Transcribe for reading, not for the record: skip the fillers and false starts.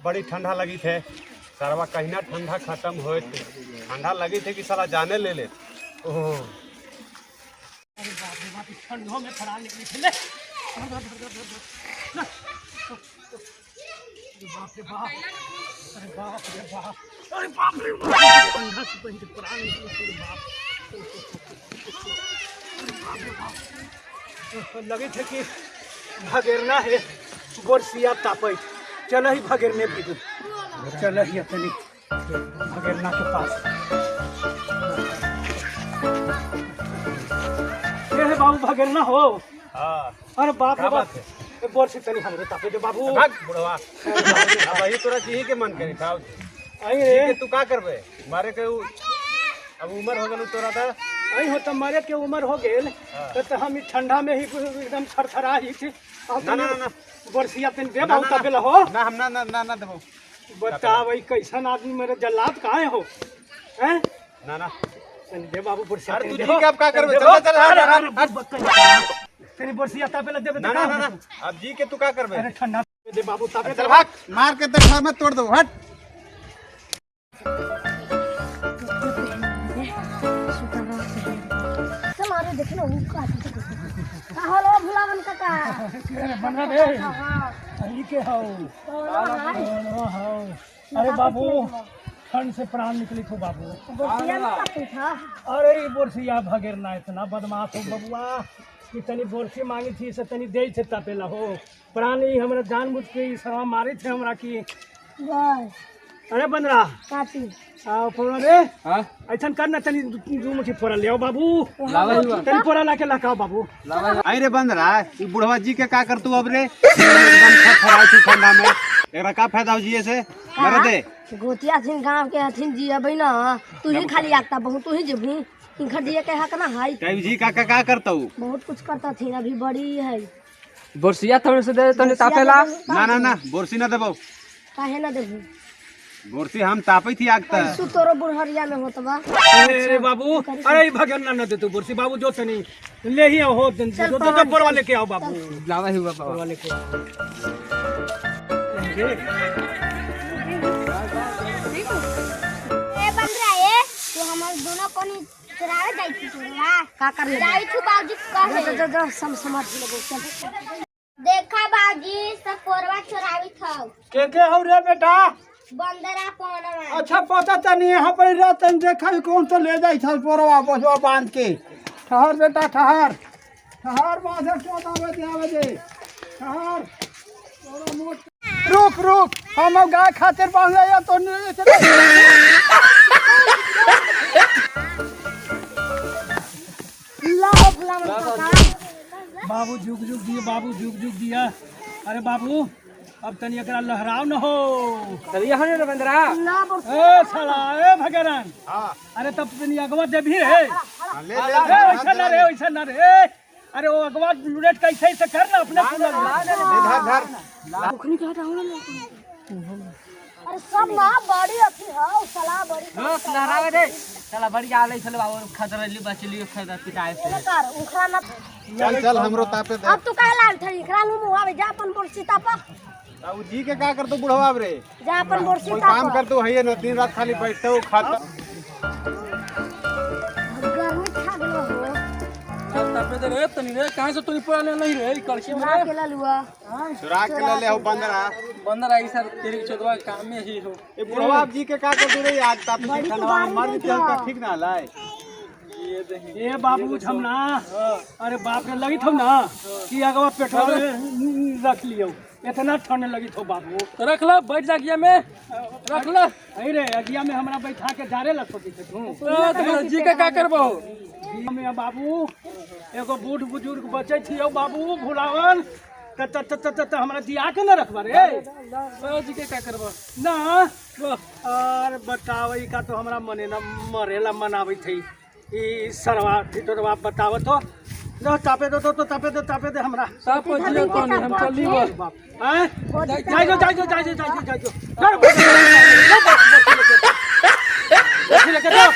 बड़ी ठंडा लगी थे सरवा, कहीं ना ठंडा खत्म होए। ठंडा लगी थे कि साला जाने ले ले। ओह। अरे बाप रे बाप, ठंडो में फरार निकली थे ले। धर, धर, धर, धर, धर। ले। अरे बाप रे बाप, अरे बाप रे बाप, अरे बाप रे बाप, ठंडा से बहन के प्राण निकली थे रे बाप। अरे बाप रे बाप, लगे थे कि भगेरना है बोरसिया तापै। चल ही भगेरने भी, चल ही अपनी भगेरना के पास। ये है बाबू, भगेरना हो? हाँ। अरे बाप रे का बाप। बात है? ए, बोरसी तनी हमरे तापे दे बाबू। भाग बुढ़वा, अब वही तोरा जी के मन करी था। आई जी रे के तू का करबे? मारे के अब उम्र हो गेल तोरा त। आई हो त मरे के उम्र हो गेल। हाँ। त हम ई ठंडा में ही एकदम थरथरा ही थी। अब ना, ना, ना, ना। बोरसिया तनी दे ना, बाबू। ना, ना। तापे ला हो। ना, हम ना ना ना ना देबो। बताओ, ई कैसन आदमी मेरे जल्लाद काहे हो हैं? ना ना। तनी दे बाबू बोरसिया। अरे तनी तू दे जी हो। के अब का करबे? तनी चल दे चल हो। हट, अरे, हट, अरे, हट। तनी बोरसिया तापे ला देबे त ना ना का ना ना होतौ? अब जी के तू का करबे? अरे ठंडा दे बाबू, तापे। चल भाग। मार के देखा मैं तोड़ दो, हट। मारे देखे ना, ऊ का का होलो भुलावन काका? अरे बना रे, ई के हौ? हाय। हौ। अरे बाबू, ठंड से प्राण निकली थो बाबू। बोरसिया में काटू था। अरे ई बोरसिया भगेरना इतना बदमाश हो बबुआ कि तनी बोरसी मांगी थी से तनी दे थे तापेला हो प्राण। ई हमरा जानबूझ के ई सरवा मारे थे हमरा की। बस। अरे बंदरा। काटी। आओ फोड़ा रे। हाँ। ऐसन कर ना, तनी दू मुट्ठी फोड़ा ले आओ बाबू। लावा ही बा। तनी फोड़ा ला के लकाओ बाबू। आई रे बंदरा, ई बुढ़वा जी के का करतू अब रे? एकदम थरथराई छी ठंडा में, एकरा का फायदा हो जिए से? मरे दे। गोतिया थिन गांव के हथिन जी, अबै ना तू ही खाली आगता बहुत, तू ही जेबू इनखर दिए के हक ना हाई। तब जी का का का करतू? बहुत कुछ करता थी, अभी बड़ी है। बोरसिया थोड़े से दे तनी तापेला। ना ना ना, बोरसी ना देबो। काहे ना देबू? बोरसी हम तापई थी आग त। सु तोरो बुढ़हरिया में होत बा। अरे बाबू, अरे ई भगेरना न दे तू बोरसी बाबू, जो तनी ले ही आओ हो जो जो जो बोरवा लेके आओ बाबू। लावा ही बा बाबा। बोरवा लेके आओ रे। ए बंदरा, ए तू हमर दोनों कोनी चुरावे जाई थी चुरवा। का कर ले? जाई थू बाबूजी कहे। जा जा जा, सम समझ लगो, चल। देखा बाबूजी, सब पोरवा चुरावी थौ। के हो रे बेटा? बंदरा पवनवा। अच्छा, पता तनी यहाँ पर रह, तनी देखा कौन तो ले जाई छल पोरवा बसवा बांध के। ठहर बेटा, ठहर ठहर, बांधे क्यों आवे दे, आवे दे, ठहर। तोरा रुक रुक, हम अब गाय खातिर बांध ले तो नहीं चले। ला हो भुलावन काका। बाबू जुग जुग दिए बाबू, जुग जुग दिया। अरे बाबू, अब तनी एकरा लहराव न हो। चलिए हने रे बंदरा। ना बोरसी। ए साला, ए भगेरन। हां। अरे तब तनी अगवा देबी रे? हाँ, ले ए ले। वैसा ना रे, वैसा ना रे। अरे वो अगवा लुरेट कैसे से कर ना अपने पुला। ले, धर धर। मुखनी के हटाओ ना। अरे सब ना बड़ी अथी हो साला बड़ी। लोक लहरावे दे साला, बढ़िया आले छल बाबू, खतरली बचली खदा पिटाए से। एने कर उखरा ना। चल चल, हमरो तापे दे। अब तू काहे लाल थई इखरा लू मुआ, जा अपन बोरसी ताप। अब जी के का करतू बुढ़वा अब रे? जा अपन बोरसी कोई ताप। काम करतू है ना, दिन रात खाली बैठते हो खाता। गर्मी खा गेलो हो। अब तापे दे रे तनी रे, कहां से तोरी पुराने नहीं रे कलसी में? चुरा के ललुआ। चुरा के ले ले हो बंदरा। बंदर आई सर तेरी चोदवा काम में ही हो। ए बुढ़वा, अब जी के का करतू रे? आग तापे बड़ी ठंडा कुबारी मर नहीं चल था। ठीक ना लाए। ये दे। ए बाबू झमना, अरे बाप रे, लगी थो ना कि अगवा पेटवा में रख लियो, इतना ठंड लगी थो बाबू। तो रख लो, बैठ जा गिया में रख लो। अरे अगिया में हमरा बैठा के जारे ला सोची थे तू? तो तो जी के का करबो? में बाबू एगो बूढ़ बुजुर्ग बचे थी बाबू भुलावन, त त त त त हमरा दिया के न रखबा रे। ओ जी के का करबो? ना और बतावे का तो हमरा मने न मरेला मनावे थी ई सरवा ठिठोरवा। बतावत हो दो, तापे दो तो तापे दो, तापे दे हमरा। सब जियो तो नहीं, हम चली बस। बाप हैं, जाई जो, जाई जो, जाई जो, जाई जो, जाई जो, लेके जाओ।